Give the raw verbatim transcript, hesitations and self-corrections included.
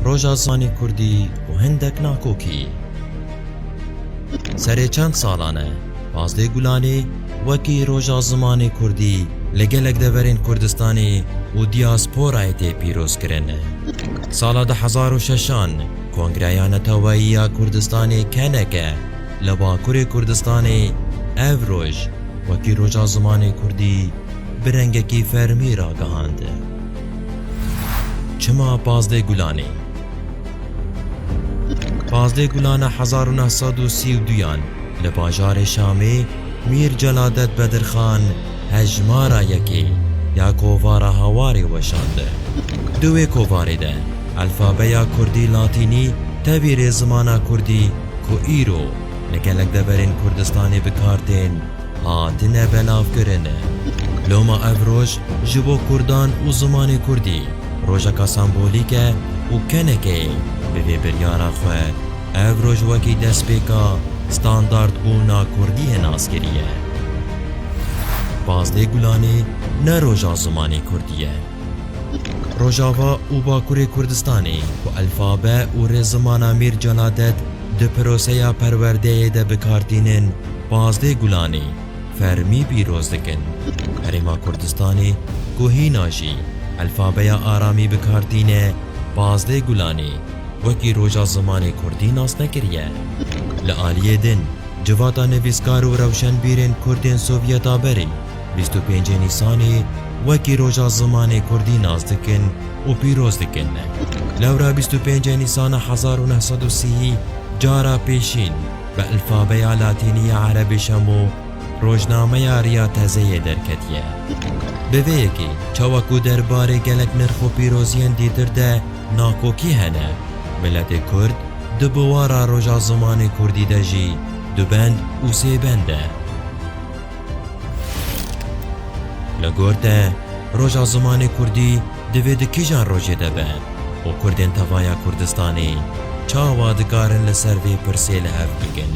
Roja zimanê kurdî û hindek nakokî. Serê çend salan e, Pazdê Gulanê wekî roja zimanê kurdî li gelek deverên Kurdistanê û diasporayê tê pîrozkirin. Sala du hezar û şeşan Kongreya Neteweyî ya Kurdistanê, K N K, li Bakurê Kurdistanê ev roj wekî roja zimanê kurdî bi rengekî fermî ragihand. Çima Pazdê Gulanê? Pazdê Gulana hezar û neh sed û sî û duyan li bajarê Şamê Mîr Celadet Bedirxan hejmara yekê ya kovara Hawarê weşand. Di wê kovarê de elfabeya kurdî latînî tevî rêzimana kurdî ku îro li gelek deverên Kurdistanê bi kar tên, hatine belavkirin. Loma ev roj ji bo kurdan û zimanê kurdî rojeka sembolîk e û K N K bi vê biryara xwe ev roj wekî destpêka standardbûna kurdiyê nas kiriye. Pazdê Gulanê ne roja zimanê kurdî ye. Rojava û Bakurê Kurdistanê ku elfabe û rêzimana Mîr Celadet di proseya perwerdeyê de bi kar tînin, Pazdê Gulanê fermî pîroz dikin. Herêma Kurdistanê ku hîna jî elfabeya aramî bi kar tîne, Pazdê Gulanê wekî roja zimanê kurdî nas nekiriye. Li aliyê din, civata nivîskar û rewşenbîrên kurdên Sovyeta berê bîst û pêncê Nîsanê wekî roja zimanê kurdî nas dikin û pîroz dikin. Lewra bîst û pêncê Nîsana hezar û neh sed û sî cara pêşîn bi elfabeya latînî ya erebê şemo rojnameya Riya Tezeyê derketiye. Bi vê yekê, çawa ku derbarê gelek nirx û pîroziyên dîtir de nakokî hene, miletê kurd di biwara roja zimanê kurdî de jî dubend û sêbend e. Li gor te, roja zimanê kurdî divê di kîjan rojê de be û kurdên tevaya Kurdistanê çawa dikarin li ser vê pirsê li hev bikin?